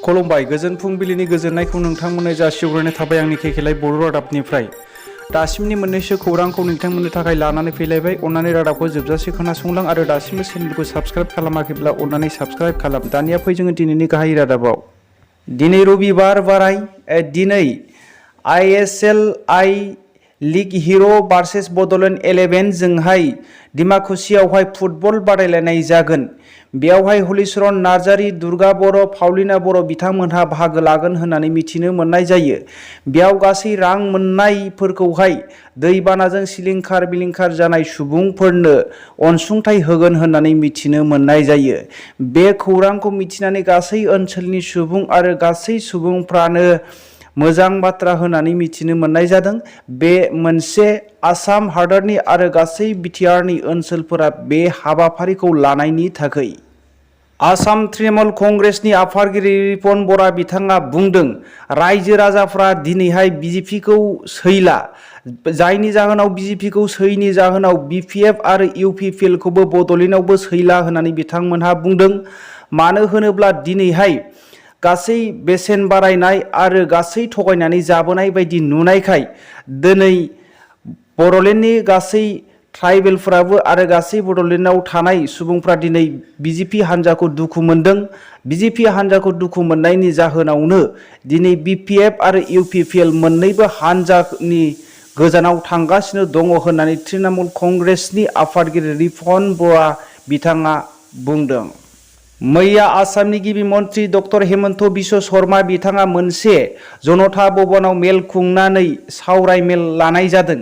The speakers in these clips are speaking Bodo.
खुलुमबाय गोजोन फुंबिलिनि गोजोननायखौ नोंथांमोननो जासिहरनाय थाबाय आंनि केकेलाय बर' रादाबनिफ्राय दासिमनि मोननैसो खौरांखौ नोंथांमोननो थाखाय लानानै फैलायबाय। अन्नानै रादाबखौ जोबजासे खोनासंलां आरो दासिमबो चेनेलखौ साबस्क्राइब खालामाखैब्ला अन्नानै साबस्क्राइब खालाम। दानिया फै जोङो दिनैनि गाहाय रादाबाव। दिनै रबिबार बाराय दिनै ISL लीग हिर' भार्सेस बड'लेण्ड 11 जोंहाय डिमाकुसियावहाय फुटबल बादायलायनाय जागोन। बेयावहाय हलिचरन नार्जारी, दुर्गा बर', पाउलिना बर' बिथांमोनहा बाहागो लागोन होननानै मिथिनो मोननाय जायो। बेयाव गासै रां मोननायफोरखौहाय दैबानाजों सिलिंखार बिलिंखार जानाय सुबुंफोरनो अनसुंथाइ होगोन होननानै मिथिनो मोननाय जायो। बे खौरांखौ मिथिनानै गासै ओनसोलनि सुबुं आरो गासै सुबुंफ्रानो मोजां बाथ्रा होननानै मिथिनो मोननाय जादों। बे मोनसे आसाम हादरनि आरो गासै BTR नि ओनसोलफोरा बे हाबाफारिखौ लानायनि थाखाय। आसाम तृणमूल कंग्रेसनि आफादगिरि रिपन बरा बिथाङा बुंदों, रायजो राजाफ्रा दिनैहाय BJP खौ सैला, जायनि जाहोनाव BJP खौ सैयैनि जाहोनाव BPF आरो UPPL खौबो बड'लेण्डआवबो सैला होननानै बिथांमोनहा बुंदों। मानो होनोब्ला दिनैहाय गासै बेसेन बारायनाय आरो गासै थगायनानै जाबोनाय बायदि नुनायखाय दिनै बड'लेण्डनि गासै ट्राइबेलफोराबो आरो गासै बड'लेण्डआव थानाय सुबुंफ्रा दिनै BJP हान्जाखौ दुखु मोनदों। BJP हान्जाखौ दुखु मोननायनि जाहोनावनो दिनै BPF आरो UPPL मोननैबो हान्जानि गोजानाव थांगासिनो दङ होननानै तृणमूल कंग्रेसनि आफादगिरि रिपन बरा बिथाङा बुंदों। मैया आसामनि गिबि मन्त्रि डक्टर हेमन्त बिश्व शर्मा बिथाङा मोनसे जनता भवनाव मेल खुंनानै सावराय मेल लानाय जादों।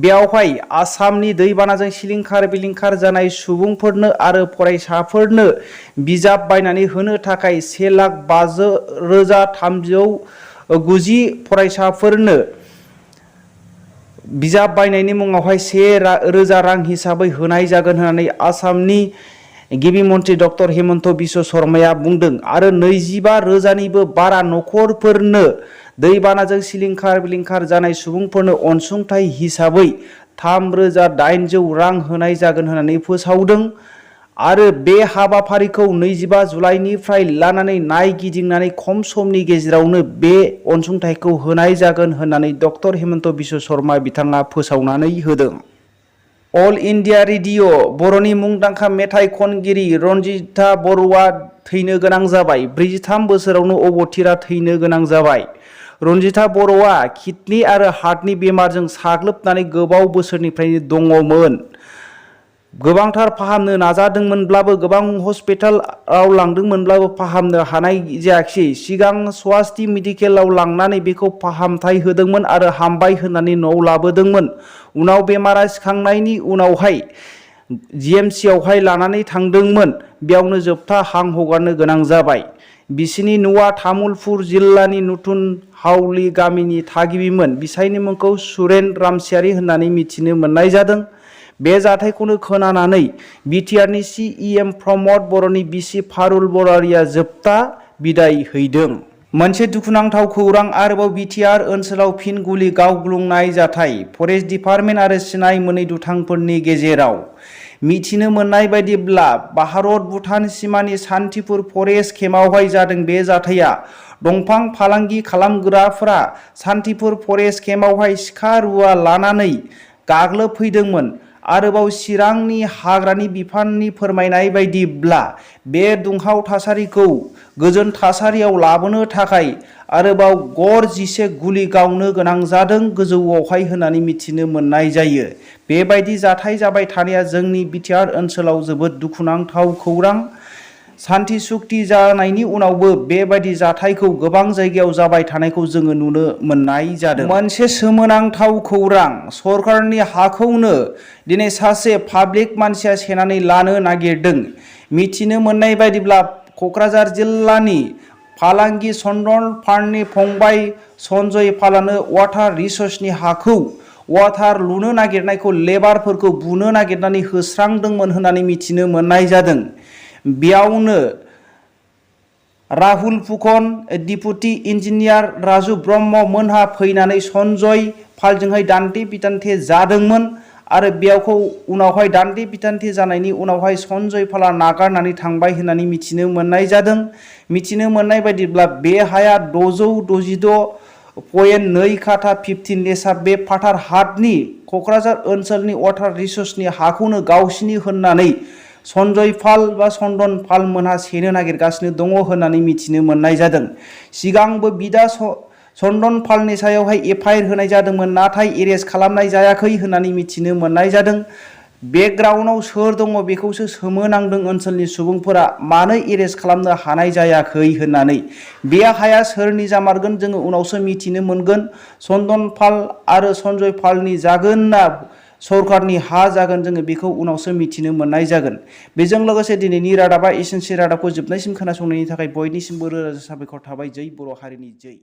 बेयावहाय आसामनि दैबानाजों सिलिंखार बिलिंखार जानाय सुबुंफोरनो आरो फरायसाफोरनो बिजाब बायनानै होनो थाखाय 1,05,390 फरायसाफोरनो बिजाब बायनायनि मुङावहाय 1,000 रां हिसाबै होनाय जागोन होननानै आसामनि गिबि मन्त्रि डक्टर हेमन्त बिश्व शर्माया बुंदों। आरो 25,000निबो बारा नखरफोरनो दैबानाजों सिलिंखार बिलिंखार जानाय सुबुंफोरनो अनसुंथाइ हिसाबै 3,800 रां होनाय जागोन होननानै फोसावदों। आरो बे हाबाफारिखौ 25 जुलाइनिफ्राय लानानै नायगिदिंनानै खम समनि गेजेरावनो बे अनसुंथाइखौ होनाय जागोन होननानै डक्टर हेमन्त बिश्व शर्मा बिथाङा फोसावनानै होदों। अल इन्डिया रेडिअ बर'नि मुंदांखा मेथाइ खनगिरि रनजिता बर'आ थैनो गोनां जाबाय। 43 बोसोरावनो अबथिरा थैनो गोनां जाबाय। रनजिता बर'आ किडनि आरो हार्टनि बेमारजों साग्लोबनानै गोबाव बोसोरनिफ्रायनो दङमोन। गोबांथार फाहामनो नाजादोंमोनब्लाबो गोबां हस्पिटालाव लांदोंमोनब्लाबो फाहामनो हानाय जायाखिसै। सिगां स्वाति मेडिकेलाव लांनानै बेखौ फाहामथाय होदोंमोन आरो हामबाय होननानै न'आव लाबोदोंमोन। उनाव बेमारा सिखांनायनि उनावहाय GMC आवहाय लानानै थांदोंमोन। बेयावनो जोबथा हां हगारनो गोनां जाबाय। बिसिनि न'आ तामुलपुर जिल्लानि नतुन हावली गामिनि थागिबिमोन। बिसायनि मुंखौ सुरेन रामसियारि होननानै मिथिनो मोननाय जादों। बे जाथायखौनो खोनानानै BTR नि CEM प्रमद बर'नि बिसि फारुल बरारिया जोबथा बिदाय हैदों। मोनसे दुखुनांथाव खौरां आरोबाव BTR ओनसोलाव फिन गुलि गावग्लुंनाय जाथाय। फरेस्ट डिपार्टमेन्ट आरो सिनाय मोनै दुथांफोरनि गेजेराव मिथिनो मोननाय बायदिब्ला भारत भुटान सिमानि सान्तिपुर फरेस्ट केम्पआवहाय जादों बे जाथाया। दंफां फालांगि खालामग्राफोरा सान्तिपुर फरेस्ट केम्पआवहाय सिखा रुवा लानानै गाग्लोबफैदोंमोन। आरोबाव चिरांनि हाग्रानि बिफाननि फोरमायनाय बायदिब्ला बे दुंहाव थासारिखौ गोजोन थासारियाव लाबोनो थाखाय आरोबाव गड़ 11 गुलि गावनो गोनां जादों गोजौआवहाय होननानै मिथिनो मोननाय जायो। बेबायदि जाथाय जाबाय थानाया जोंनि BTR ओनसोलाव जोबोद दुखुनांथाव खौरां। सान्ति सुक्ति जानायनि उनावबो बेबायदि जाथायखौ गोबां जायगायाव जाबाय थानायखौ जोङो नुनो मोननाय जादों। मोनसे सोमोनांथाव खौरां, सरकारनि हाखौनो दिनै सासे पाब्लिक मानसिया सेनानै लानो नागिरदों। मिथिनो मोननाय बायदिब्ला कक्राझार जिल्लानि फालांगि चन्दन फार्मनि फंबाय सन्जय पालानो वाटार रिसोर्सनि हाखौ वाटार लुनो नागिरनायखौ लेबारफोरखौ बुनो नागिरनानै होस्रांदोंमोन होननानै मिथिनो मोननाय जादों। बेयावनो राहुल फुकन, डिपुटि इन्जिनियार राजु ब्रह्म मोनहा फैनानै सन्जय पालजोंहाय दान्थे बिदान्थे जादोंमोन आरो बेयावखौ उनावहाय दान्थे बिथान्थे जानायनि उनावहाय सन्जय पालआ नागारनानै थांबाय होननानै मिथिनो मोननाय जादों। मिथिनो मोननाय बायदिब्ला बे हाया 666.2 काठा 15 लेसार बे फाथार हाटनि क'क्राझार ओनसोलनि वाटार रिसोर्सनि हाखौनो गावसिनि होननानै सन्जय पाल बा चन्दन पाल मोनहा सेनो नागिरगासिनो दङ होननानै मिथिनो मोननाय जादों। सिगांबो बिदा चन्दन पालनि सायावहाय एफआइआर होनाय जादोंमोन, नाथाय एरेस्ट खालामनाय जायाखै होननानै मिथिनो मोननाय जादों। बेकग्राउन्डआव सोर दङ बेखौसो सोमोनांदों ओनसोलनि सुबुंफोरा, मानो एरेस्ट खालामनो हानाय जायाखै होननानै। बे हाया सोरनि जामारगोन जोङो उनावसो मिथिनो मोनगोन। चन्दन पाल आरो सन्जय पालनि जागोन ना सरकारनि हा जागोन जोङो बेखौ उनावसो मिथिनो मोननाय जागोन। बेजों लोगोसे दिनैनि रादाबा एसेनोसै। रादाबखौ जोबनायसिम खोनासंनायनि थाखाय बयनिसिमबो रोजा रोजा साबायखर थाबाय। जै बर' हारिनि जै।